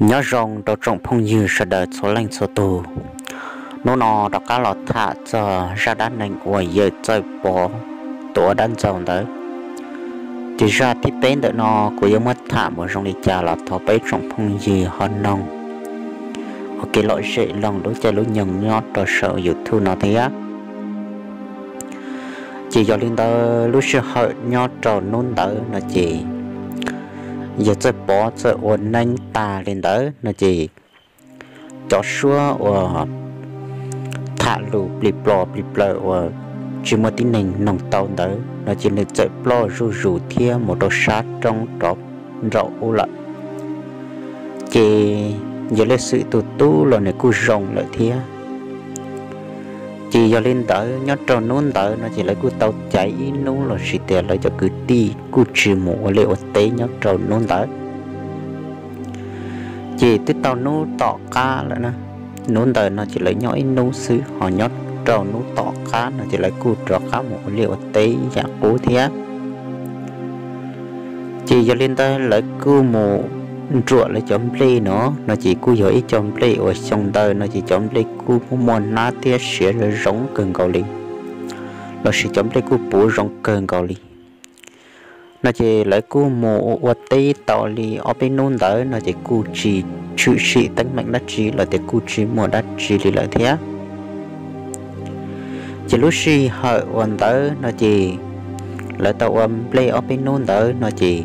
Nyob zoo rau tsoom phooj ywg sawv daws txhua leej txhua tus. Hnub no rov qab los tham txog zaj dab neeg uas yawg Txawj Pov tua dab ntxaug ntawd. Ces zaj thib peb ntawm no kuv yuav muab tham mus zoo li cas los thov peb tsoom phooj ywg ho noog ua kev lom zem loo lub caij lub nyoog nyob rau saum YouTube no thiab. Ces yog li ntawd lub sij hawm nyob rau hnub ntawd no ces yawg Txawj Pov txawm ua neeb tag li ntawd no ces cov suab uas tham lus plig plos plig plaws uas tsis muaj tib neeg noog tau ntawd no ces nws txawm ploj zuj zus thiab mus rau sab roob rov nraum ub lawm. Ces yawg Liaj Xwm tus tub los nws kuj zoo lawm thiab. Ces yog li ntawd nyob rau hnub ntawd no ces lawv kuj tau caiv ib hnub los sis tias lawv cov kwv tij kuj tsis mus ua liaj ua teb nyob rau hnub ntawd. Ces twb tau hnub tom qab lawm na, hnub ntawd no ces lawv nyob ib hnub xwb ho nyob rau hnub tom qab no ces lawv kuj rov qab mus ua liaj ua teb yam qub thiab. Ces yog li ntawd lawv kuj mus nruam lawv cov nplej no, no ces kuj yog ib co nplej uas xyoo ntawd no ces cov nplej kuj muaj muaj hnab thiab siav zoo zoo kawg nkaus li, los sis cov nplej kuj puv zoo kawg nkaus li. No ces lawv kuj mus ua teb tau li ob peb hnub ntawd no ces kuj tsis tshwm sim teeb meem dab tsi los tias kuj tsis muaj dab tsi li lawm thiab. Ces lub sij hawm uas ntawd no ces lawv tau ua nplej ob peb hnub ntawd no ces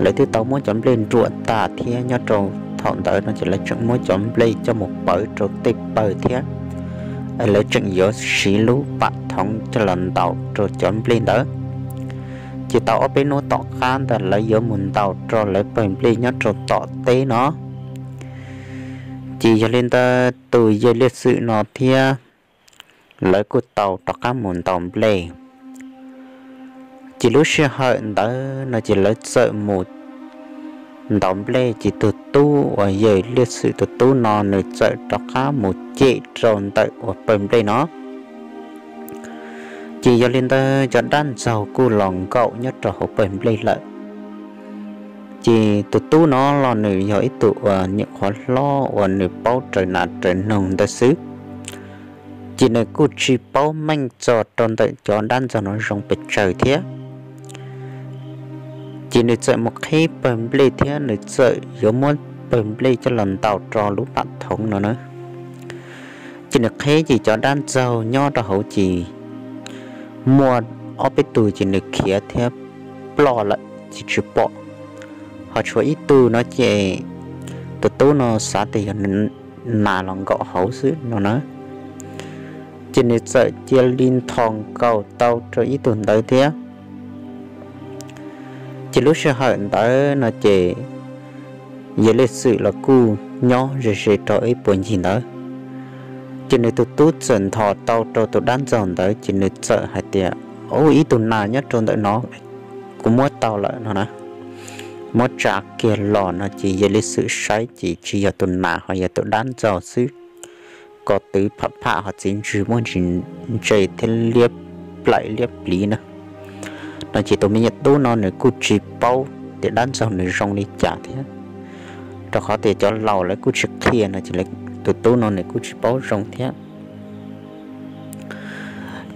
lawv twb tau muab cov nplej nruam tag thiab nyob rau thaum ntawd no ces lawv tseem muab cov nplej coj mus pawv rau tej pawg thiab, lawv tseem yuav siv lub pam thoov coj los ntaus rau cov nplej ntawd. Ces tau ob peb hnub tom qab ntawd lawv yuav mus ntaus rau lawv pawg nplej nyob rau tom teb no. Ces yog li ntawd tus yawg Liaj Xwm no thiab lawv kuj tau rov qab mus ntaus nplej. Ces lub sij hawm ntawd no ces lawv txawm mus ntaus nplej ces tus tub uas yawg Liaj Xwm tus tub no nws txawm rov qab mus cem rau ntawm uas pawg nplej no. Ces yog li ntawd cov dab ntxaug kuj los nkaum nyob rau hauv pawg nplej lawm. Ces tus tub no los nws yog ib tug uas nyuam qhuav hlob uas nws paub raws nas raws noog ntawd xwb. Ces nws kuj tsis paub meej txog rau ntawm cov dab ntxaug no zoo pes tsawg thiab. Ces nws txawm mus qhib pawg nplej thiab nws txawm yuav muab pawg nplej coj los ntaus rau lub pam thoov no na. Ces nws qhib ces cov dab ntxaug nyob rau hauv ces muaj ob peb tug ces nws khiav thiab ploj lawm ces tsis pom. Ho tshuav ib tug no ces tus tub no xav tias yog nas los nkaum hauv xwb no na. Ces nws txawm cia li nthos nkaus tau rau ib tug ntawd thiab. Ces lub sij hawm ntawd no ces yawg Liaj Xwm los kuj nyob ze ze rau ib puag ncig ntawd. Ces nws tus tub txawm nthos tau rau tus dab ntxaug ntawd ces nws txawm hais tias, Ub, ib tug nas nyob rau ntawm no, kuv muab tau lawm no na. Muab tsa kiag los no ces yawg Liaj Xwm saib ces tsis yog tus nas ho yog tus dab ntxaug xwb. Ko tw pham pham ho txiv ntswg muaj ntsis ntse thiab liab plaim liab pliv na. No ces tus me nyuam tub no nws kuj tsis paub tias dab ntxaug nws zoo li cas thiab, rau qhov tias cov laus lawv kuj tsis qhia no ces tus tub no nws kuj tsis paub zoo thiab.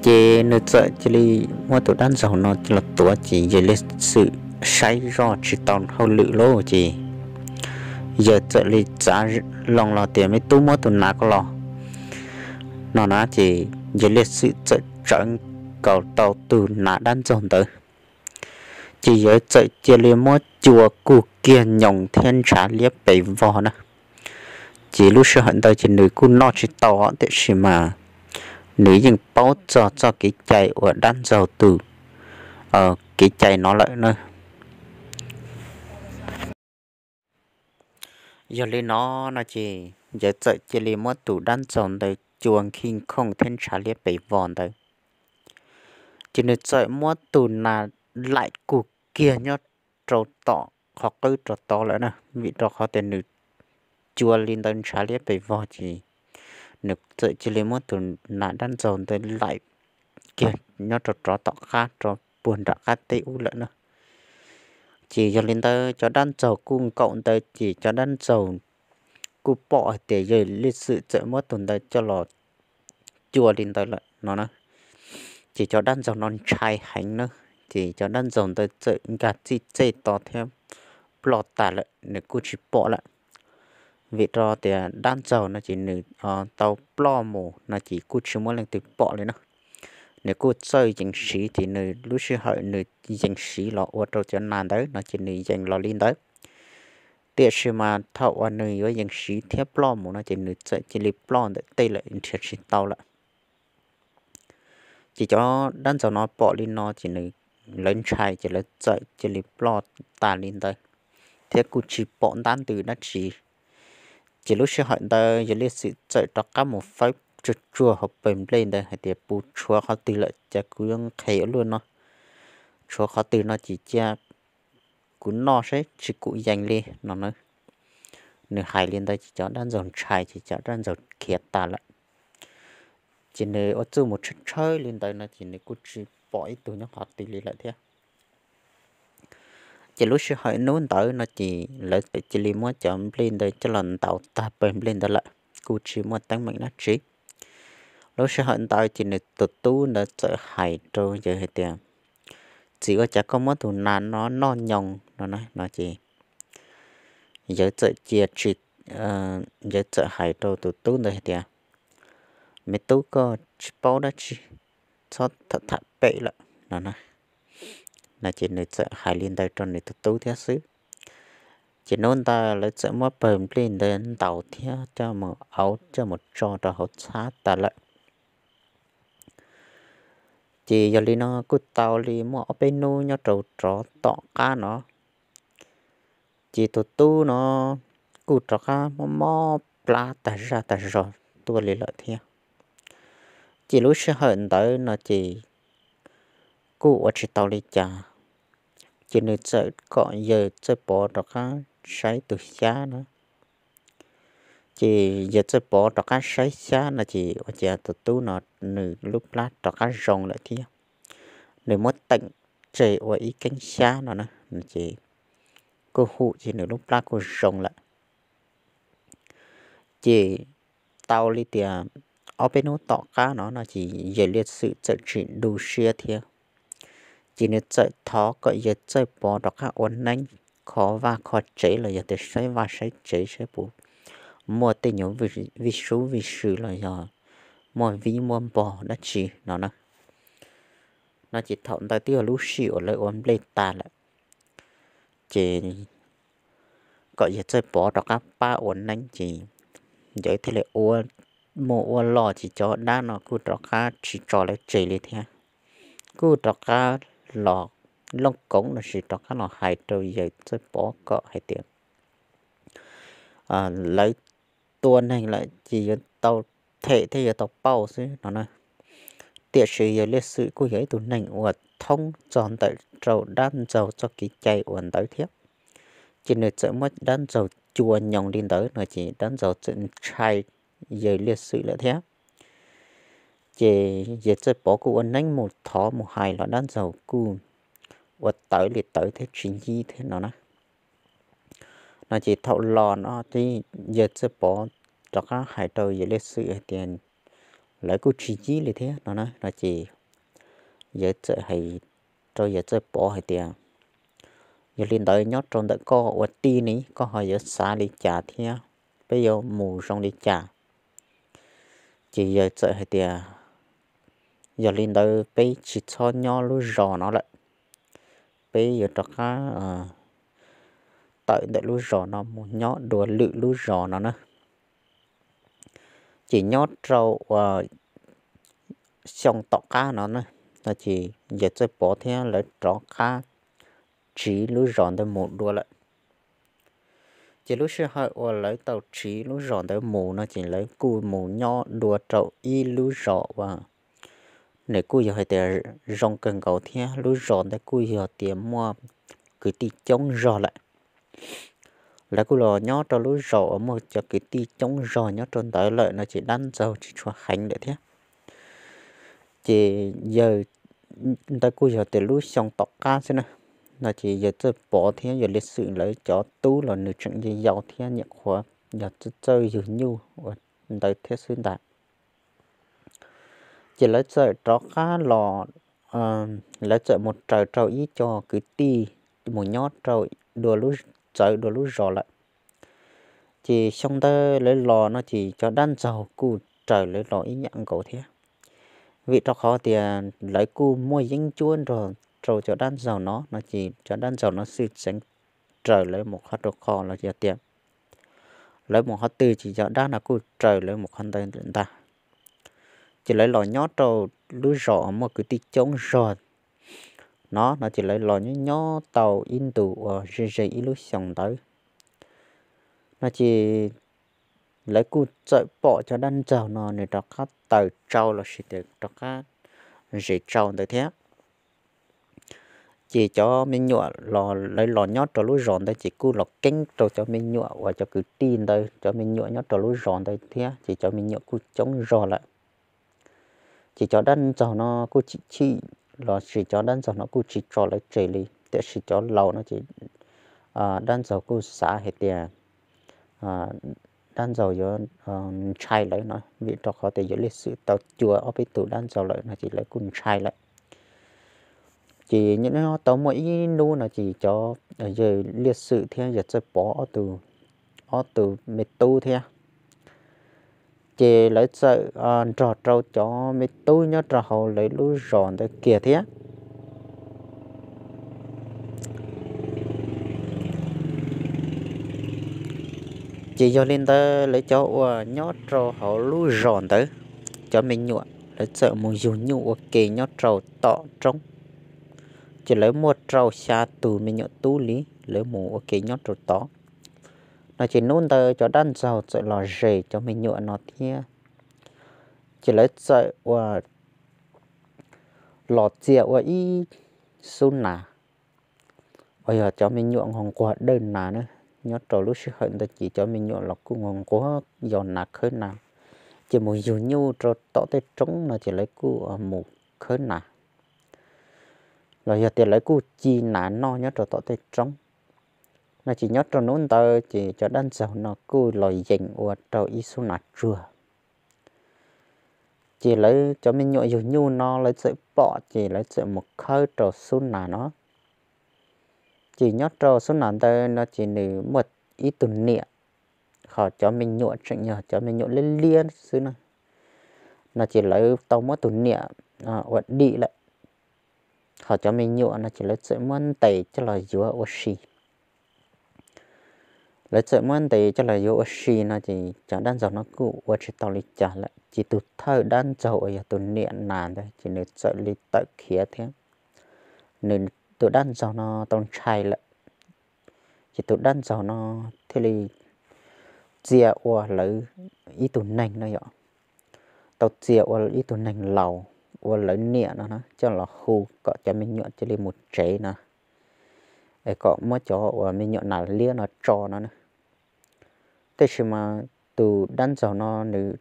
Ces nws txawm cia li muab tus dab ntxaug no los tuav ces yawg Liaj Xwm saib zoj tsis tau hauj lwm lauj ces yawg txawm li txav loo los tias, Me tub, muab tus nas ko los no na. Ces yawg Liaj Xwm txawm tsawv nkaus tau tus nas dab ntxaug ntawd. Ces yawg txawm cia li muab cua kuj kiag nyoos thiab ntshav liab pes vog na. Ces lub sij hawm ntawd ces nws kuj noj tsis tau, tiam sis mas nws yeej paub txog txoj kev cai uas dab ntxaug tus kev cai no lawm na. Yog li no no ces yawg txawm cia li muab tus dab ntxaug ntawd cua nkij nkhooj thiab ntshav liab pes vog ntawd. Ces nws txawm muab tus nas laim kuj kiag nyob rau tom qhov qwb rau tod lawm na, vim rau qhov tias nws cua li ntawd ntshav liab pes vog ces nws txawm cia li muab tus nas dab ntxaug ntawd laim kiag nyob rau rov tom qab rau puag nram qab teb ub lawm na. Ces yog li ntawd cov dab ntxaug kuj nkaum ntawd ces cov dab ntxaug kuj pom hais tias yawg Liaj Xwm txawm muab tus ntawd coj los cua li ntawd lawm no na. Ces cov dab ntxaug no ntshai heev na, ces cov dab ntxaug ntawd txawm nkag txij txej to thiab ploj tas lawm, nws kuj tsis pom lawm. Vim rau tias dab ntxaug no ces nws tau ploj mus no ces kuj tsis muaj leej twg pom li no. Nws kuj txawj yees siv, ces nws lub sij hawm nws yees siv los ua rau cov nas ntawd no ces nws yees los li ntawd. Tiam sis mas thaum uas nws yuav yees siv thiab ploj mus no ces nws txawm cia li ploj ntawm tej lawm, nrhiav tsis tau lawm. Ces cov dab ntxaug no pom li no ces nws, lawv ntshai ces lawv txawm cia li ploj tas li ntawd, thiab kuj tsis pom ntab ntws dab tsi. Ces lub sij hawm ntawd yawg Liaj Xwm txawm rov qab mus fawb tsuag tsuag hauv pawg nplej ntawd hais tias, Puas tshuav qhov twg lawm, cas kuv yuav nqhis ua luaj no? Tshuav qhov twg no ces cia kuv noj saib tsis kum yees li no na. Nws hais li ntawd ces cov dab ntxaug ntshai ces cov dab ntxaug khiav tas lawm. Ces nws ua txuj mus tshawb tshawb li ntawd no ces nws kuj tsis pom ib tug nyob qhov twg li lawm thiab. Ces lub sij hawm hnub ntawd no ces lawv txawm cia li muab cov nplej ntawd coj los ntaus tag pawg nplej ntawd lawm, kuj tsis muaj teeb meem dab tsi. Lub sij hawm ntawd ces nws tus tub ntawd txawm hais rau yawg hais tias, Txiv, ua cas koj muab tus nas no noj nyoos no na? No ces yawg txawm cia tsis, yawg txawm hais rau tus tub ntawd hais tias, Me tub, koj tsis paub dab tsi, txhob tham pem lawm no na. No ces nws txawm hais li ntawd rau nws tus tub thiab xwb. Ces hnub ntawd lawv txawm muab pawg nplej ntawd ntaus thiab coj mus, auv coj mus tso rau hauv txhab tas lawm. Ces yog li no kuj tau li muaj ob peb hnub nyob rau rov tom qab no, ces tus tub no kuj rov qab mob mob plab tag zaj tag zog tuaj li lawm thiab. Ces lub sij hawm ntawd no ces kuj ua tsis tau li cas, ces nws txawm kom yawg Txawj Pov rov qab saib tus xyab na. Ces yawg Txawj Pov rov qab saib xyab no ces ua cas tus tub no nws lub plab rov qab zoo lawm thiab. Nws muab teem tseg ua ib keeb xyab no na, ces kuj hum ces nws lub plab kuj zoo lawm. Ces tau li tias ob peb hnub tom qab no no ces yawg Liaj Xwm txawm tsis tu siab thiab. Ces nws txawm thov kom yawg Txawj Pov rov qab ua neeb kho vaj kho tsev los yog tias saib vaj saib tsev saib puas muaj tej nyuag vij sub vij sw los yog muaj vib muaj npog dab tsi no na. No ces thaum ntawd twb yog lub sij uas lawv ua nplej tas lawm, ces kom yawg Txawj Pov rov qab pab ua neeb ces yawg thiaj li ua, mus ua los ces cov dab no kuj rov qab tsis tso lawv tseg li thiab. Kuj rov qab los looj koov los sis rov qab los hais rau yawg Txawj Pov kom hais tias lawv tua neeg lawm ces yuav tau them thiab yuav tau pauj xwb no na. Tiam sis yawg Liaj Xwm kuj yog ib tug neeg uas thoob txog ntawm rau dab ntxaug txoj kev cai uas ntawd thiab. Ces nws txawm muab dab ntxaug cua nyoos li ntawd no ces dab ntxaug txawm ntshai yawg Liaj Xwm lawm thiab. Ces yawg Txawj Pov kuj ua neeb mus thov mus hais los dab ntxaug kuj ua tawv li tawv thiab tsis ntsib thiab no na. No ces thaum los no yawg Txawj Pov rov qab hais rau yawg Liaj Xwm hais tias lawv kuj tsis ntsib li thiab no na. No ces yawg txawm hais rau yawg Txawj Pov hais tias, Yog li ntawd nyob rau ntawm koj ua tij ne, koj ho yuav xav li cas thiab? Peb yuav mus zoo li cas? Ces yawg txawm hais tias, Yog li ntawd peb tsis txhob nyob lub zos no lawm, peb yuav rov qab tawm ntawm lub zos no mus nyob dua lwm lub zos no na. Ces nyob rau uas xyoo tom qab no na, no ces yawg Txawj Pov thiab lawv rov qab tsiv lub zos ntawd mus dua lawm. Ces lub sij hawm uas lawv tau tsiv lub zos ntawd mus no ces lawv kuj mus nyob dua rau ib lub zos uas nws kuj yog hais tias zoo kawg nkaus thiab lub zos ntawd kuj yog tias muaj kwv tij coob zog lawm. Lawv kuj los nyob rau lub zos uas muaj cov kwv tij coob zog nyob rau ntawd lawm no ces dab ntxaug tsis tshua heev lawm thiab. Ces yawg, ntawd kuj yog tias lub xyoo tom qab xwb na, no ces yawg Txawj Pov thiab yawg Liaj Xwm lawv cov tub los nws tseem yau yau thiab nyuam qhuav yog txawj yug nyuj ua ntawd thiab xwb ntag. Ces lawv txawm rov qab los, lawv txawm mus raws rau ib co kwv tij mus nyob rau dua lub, txawv dua lub zos lawm. Ces xyoo ntawd lawv los no ces cov dab ntxaug kuj raws lawv los ib yam nkaus thiab, vim rau qhov tias lawv kuj muaj yeeb ncuab nrog rau cov dab ntxaug no no ces cov dab ntxaug no xwb txeev raws lawv mus qhov rau qhov los yog tias lawv mus qhov twg ces cov dab no kuj raws lawv mus qhov ntawd ntag. Ces lawv los nyob rau lub zos muaj kwv tij coob zog no no ces lawv los nyob nyob tau ib ntus uas ze ze ib lub xyoos ntawd no ces lawv kuj txawm pom cov dab ntxaug no nws rov qab taws tsau los sis tias rov qab zes tsau ntawd thiab. Ces cov me nyuam los lawv los nyob rau lub zos ntawd ces kuj los keeb rau cov me nyuam uas cov kwv tij ntawd, cov me nyuam nyob rau lub zos ntawd thiab ces cov me nyuam kuj coob zog lawm. Ces cov dab ntxaug no kuj chim chim los sis cov dab ntxaug no kuj tsis tso lawv tseg li, tiam sis cov laus no ces dab ntxaug kuj xav hais tias dab ntxaug yuav ntshai lawv no vim rau qhov tias yuav liaj xwm tau cua ob peb tus dab ntxaug lawm no ces lawv kuj ntshai lawm. Ces nyob tau muaj ib hnub no ces cov yawg liaj xwm thiab yawg Txawj Pov ob tug me tub thiab, ces lawv txawm nrog rau cov me tub nyob rau hauv lawv lub zos ntawd kiag thiab. Ces yog li ntawd lawv cov uas nyob rau hauv lub zos ntawd, cov me nyuam lawv txawm mus yug nyuj ua ke nyob rau tom roob. Ces lawv muaj rau xya tus me nyuam tub li, lawv mus ua ke nyob rau tod no ces hnub ntawd cov dab ntxaug txawm los zes cov me nyuam no thiab. Ces lawv txawm ua los txia ua ib xub nas uas yog cov me nyuam nquag nquag dawj nas na. Nyob rau lub sij hawm ntawd ces cov me nyuam los kuj nquag nquag yos nas khawb nas, ces mus yug nyuj rau tom tej roob no ces lawv kuj mus khawb nas los yog tias lawv kuj ci nas noj nyob rau tom tej roob no ces nyob rau hnub ntawd ces cov dab ntxaug no kuj los yees ua rau ib xub nas tsuag. Ces lawv cov me nyuam yug nyuj no lawv txawm pom ces lawv txawm mus khawb rau xub nas no. Ces nyob rau xub nas ntawd no ces nws muaj ib tug niam, ho cov me nyuam tseem yog cov me nyuam liab liab xwb na, no ces lawv tau muab tus niam ua dim lawm. Ho cov me nyuam no ces lawv txawm muab ntes coj los yuav ua si. Lawv txawm muab ntes coj los yuav ua si no ces cov dab ntxaug no kuj ua tsis tau li cas lawm ces tus thawj dab ntxaug uas yog tus niam nas ntawd ces nws txawm li tawm khiav thiab. Nws, tus dab ntxaug no tau ntshai lawm, ces tus dab ntxaug no thiaj li txia ua lawv ib tug neeg no yom, tau txia ua ib tug neeg laus ua lawv niam no na coj los hu kom cov me nyuam cia li mus tsev no, es kom muab cov uas me nyuam nas liab no tso no na. Tab sis mas tus dab ntxaug no nws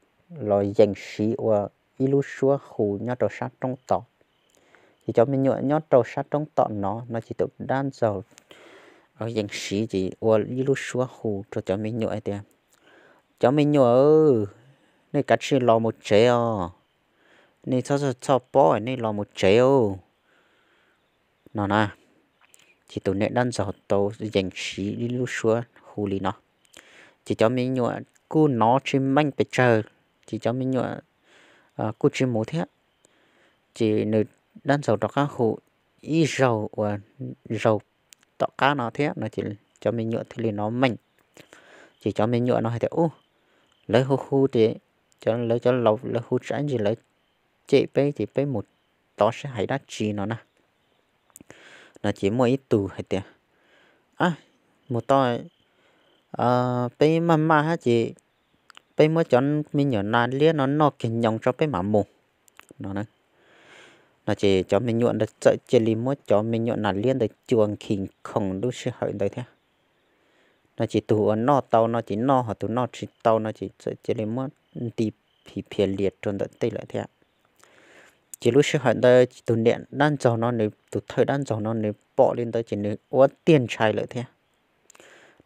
los yees siv ua ib lub suab hu nyob rau sab roob tod. Ces cov me nyuam nyob rau sab roob tom no no ces tus dab ntxaug yees siv ces ua ib lub suab hu rau cov me nyuam hais tias, cov me nyuam, nej kav tsij los mus tsev os, nej txhob txhoj pob, nej los mus tsev os, no na. Ces tus niam dab ntxaug tau yees siv ib lub suab hu li no, ces cov me nyuam kuj hnov tsis meej pes tsawg, ces cov me nyuam kuj tsis mus thiab. Ces nws, dab ntxaug rov qab hu ib zaug uas zaug tom qab no thiab no ces cov me nyuam thiaj li hnov meej. Ces cov me nyuam no hais tias, u, lawv hu hu ces, lawv cov laus lawv hu tsam ntsis lawv cem peb ces peb mus tod saib hais dab tsi no na. No ces muaj ib tug hais tias, a, mus tod, peb maj maj hab ces peb muab cov me nyuam nas liab no noj kiag nyoos tso peb mam mus, no. No ces cov me nyuam ntawd txawm cia li muab cov me nyuam nas liab ntawd cua nkhi khoom lub sij hawm ntawd thiab. No ces tus uas noj tau no ces noj, ho tus noj tsis tau no ces txawm cia li muab nti phiv phiav lias rau ntawm tej lawm thiab. Ces lub sij hawm ntawd ces tus niam dab ntxaug no nws, tus thawj dab ntxaug no nws pom li ntawd ces nws ua tiag ntshai lawm thiab.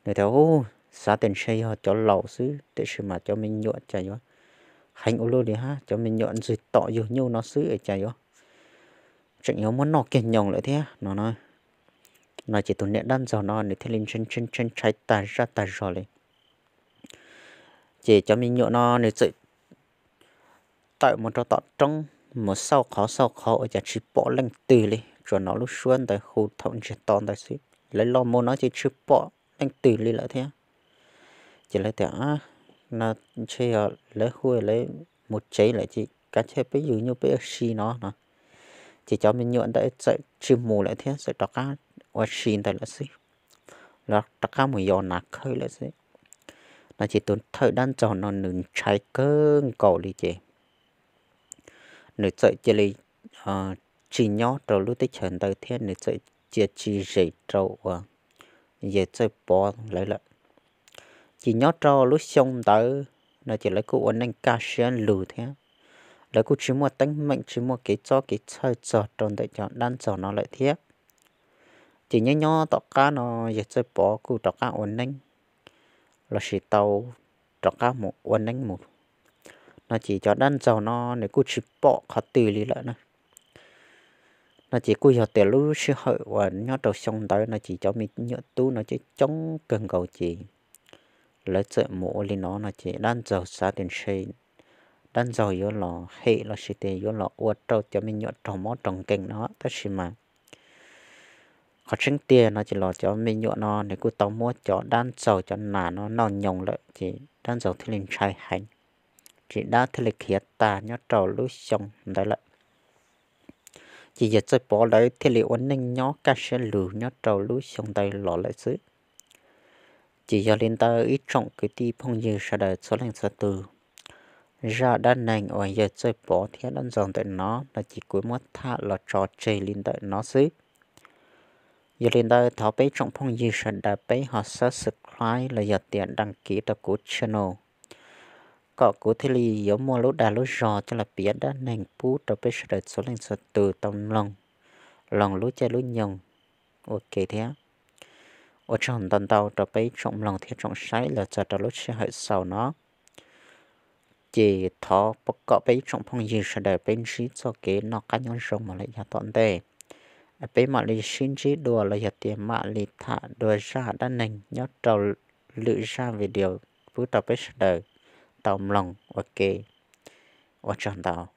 Nws tias, u, xav tias ntshe yog cov laus xwb, tiam sis mas cov me nyuam cas yuav heev ua luaj li hab, cov me nyuam ntxwg tom yug nyuj no xwb es cas yuav tseem yuav muab noj kiag nyoos lawm thiab no. No ces tus niam dab ntxaug no nws thiaj li ntshai ntshai tag zaj tag zog li. Ces cov me nyuam no nws txawm tawm mus rau tom roob, mus xauj qhov xauj qhov ua cas tsis pom leej twg li, tsuas hnov lub suab ntawd hu thaum ntsiag to ntawd xwb. Lawv los mus no ces tsis pom leej twg li lawm thiab. Ces lawv tias, no ntshe yog lawv hu lawv mus tsev lawm ces kav tsij peb yug nyuj peb ua si no no. Ces cov me nyuam ntawd txawm tsis mus lawm thiab, txawm rov qab ua si ntawd lawm xwb, los rov qab mus yos nas khawb lawm xwb. No ces tus thawj dab ntxaug no nws ntshai kawg nkaus li ces nws txawm cia li tsis nyob rau lub teb chaws ntawd thiab nws txawm cia tsis zes rau uas yawg Txawj Pov lawv lawm. Ces nyob rau lub xyoo ntawd no ces lawv kuj ua neej kaj siab lug thiab, lawv kuj tsis muaj teeb meem tsis muaj kev txob kev txhawj txog rau ntawm cov dab ntxaug no lawm thiab. Ces nyob nyob tom qab no yawg Txawj Pov kuj rov qab ua neeb lossis tau rov qab mus ua neeb mus, no ces cov dab ntxaug no nws kuj tsis pom qhov twg li lawm na. No ces kuj yog tias lub sij hawm uas nyob rau xyoo ntawd no ces cov me nyuam tub no coob coob kawg nkaus ces lawv txawm mus ua li no no ces dab ntxaug xav tias ntshe dab ntxaug yuav los hem lossis tias yuav los ua rau cov me nyuam raug mob raug nkeeg no, tab sis mas qhov tseeb tiag no ces los cov me nyuam no nws kuj tau muab cov dab ntxaug cov nas no noj nyoos lawm ces dab ntxaug thiaj li ntshai heev, ces dab thiaj li khiav tag nyob rau lub xyoo ntawd lawm. Ces yawg Txawj Pov lawv thiaj li ua neej nyob kaj siab lug nyob rau lub xyoo ntawd los lawm xwb. Ces yog li ntawd ib tsoom kwv tij phooj ywg sawv daws txhua leej txhua tus, zaj dab neeg uas yawg Txawj Pov thiab dab ntxaug ntawm no no ces kuv muab tham los tso tseg li ntawm no xwb. Yog li ntawd thov peb tsoom phooj ywg sawv daws peb ho subscribe los yog tias đăng ký rau kuv channel, kom kuv thiaj li yuav muaj lub dag lub zog coj los piav dab neeg pub rau peb sawv daws txhua leej txhua tus tau mloog, mloog lub caij lub nyoog ua ke thiab. Ua tsaug ntau ntau rau peb tsoom mloog thiab tsoom saib los txog rau lub sij hawm xaus no. Ces thov kom peb tsoom phooj ywg sawv daws peb ntsib txoj kev noj qab nyob zoo mus lawm yav tom ntej, peb mam li sib ntsib dua los yog tias mam li tham dua zaj dab neeg nyob rau lwm zaj video pub rau peb sawv daws tau mloog ua ke. Ua tsaug ntau.